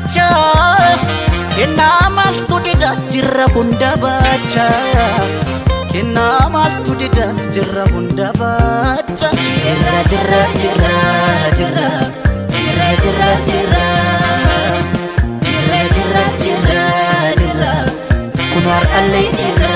baacha. Kennaa maaltu dida jirra hunda baacha. Kennaa maaltu dida jirra hunda baacha. Jirra jirra jirra jirra jirra jirra jirra jirra jirra jirra jirra kun har'allee jirra.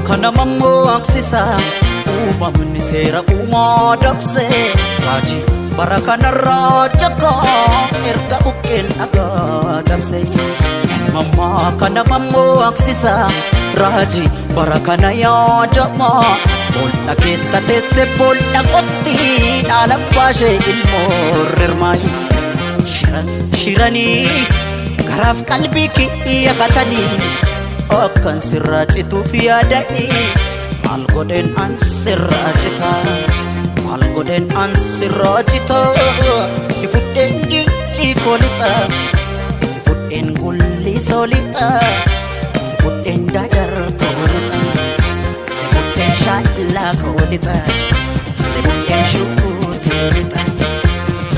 Kana mammaksisa uumamni seera uumaa dabse raajii bara kanarraa jakkaa erga buqqeen dhagaa cabse. Mammaa kana mammaksisa raajii bara kana yaadama bool'a keessa teesse bool'a qotti dhaala baashee ilmoo rirmaayi. Shiran shiranii garaaf qalbii kiyya katanii akkan sirraa cituuf yaadanii maal godheen an sirraa cita maal godheen an sirraa cita si fudheen gincii koo lixa si fudheen gullisoo lixa si fudheen dadar koo lixa si fudheen shaallaa koo lixa si fudheen shukuutee lixa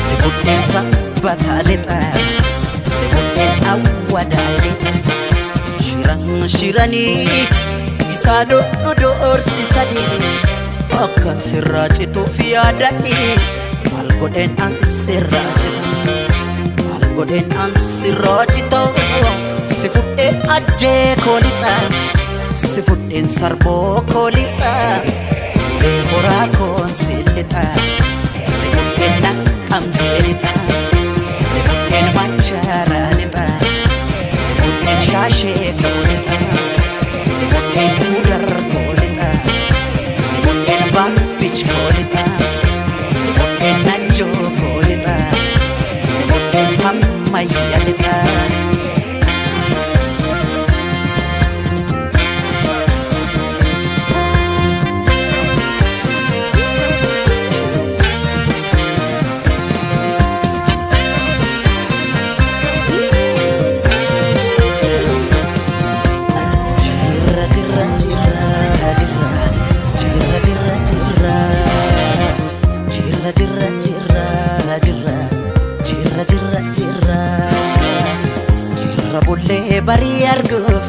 si fudheen sabbataa lixa si fudheen awwadaa lixa. Shiran shiranii isaan nu doorsisanii akkan sirraa cituuf yaadanii maal godheen an sirraa cita maal godheen an sirraa cita si fudheen ajjee koo lixa si fudheen sarboo koo lixa ulee horaa koon si lixa si fudheen naqqamtee lixa si fudheen machaaraa lixa. Si fudheen shaashee koo lixa si fudheen gudar koo lixa si fudheen baabbich koo lixa si fudheen najjoo koo lixa si fudheen hammayya lixa. Jirra jirra jirra jirra jirra jirra jirra jirra jirra jirra jirra jirra jirra jirra jirra bullee barii arguuf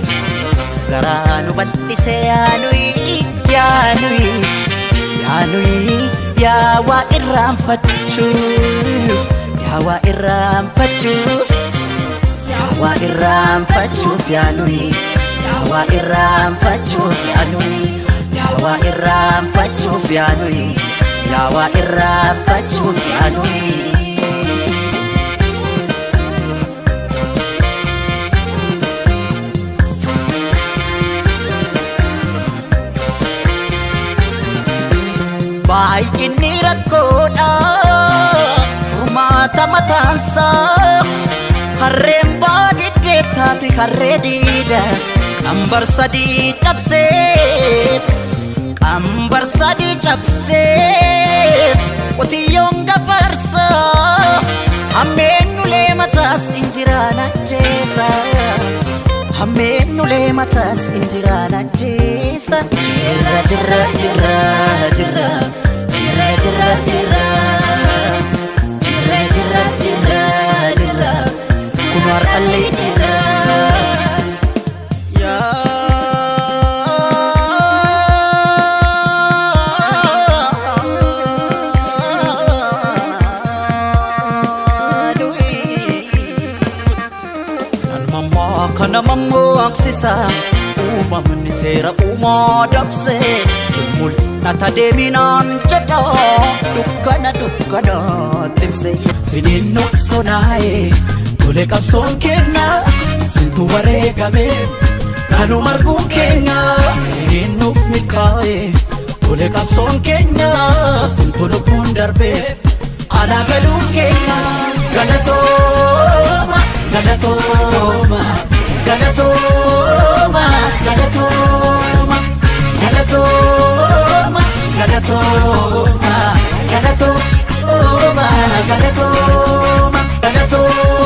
garaa nu bal'ise yaanuyi yaanuyi yaanuyi yaa waa irraanfachuuf yaa waa irraanfachuuf yaa waa irraanfachuuf yaanuyi yaa waa irraanfachuuf yaanuyi yaa waa irraanfachuuf yaanuyi yaa waa irraanfachuuf yaanuyi. Baay'inni rakkoodha furmaata mataansaa harreen baadiddee taate harree diida qambar sadii cabseet qambar sadii cabseet qotiyyoon gafarsaa hammeen ulee mataas injiraan ajjeesa hammeen ulee mataas injiraan ajjeesa. Jirra jirra jirra jirra jirra jirra jirra jirra jirra jirra jirra kun har'allee jirra. Mammaa kana mammaksisa uumamni seera uumaa dabse mul'ata deeminaan jedha dukkana dukkana timse. Siniin noqsonaa'e tole qabsoon keenya sintu wareegame kanuma arguun keenya siniin nuuf milkaa'e tole qabsoon keenya sintu lubbuun darbe alaa galuun keenya galatooma galatooma galatooma galatooma galatooma galatooma galatooma galatooma galatooma.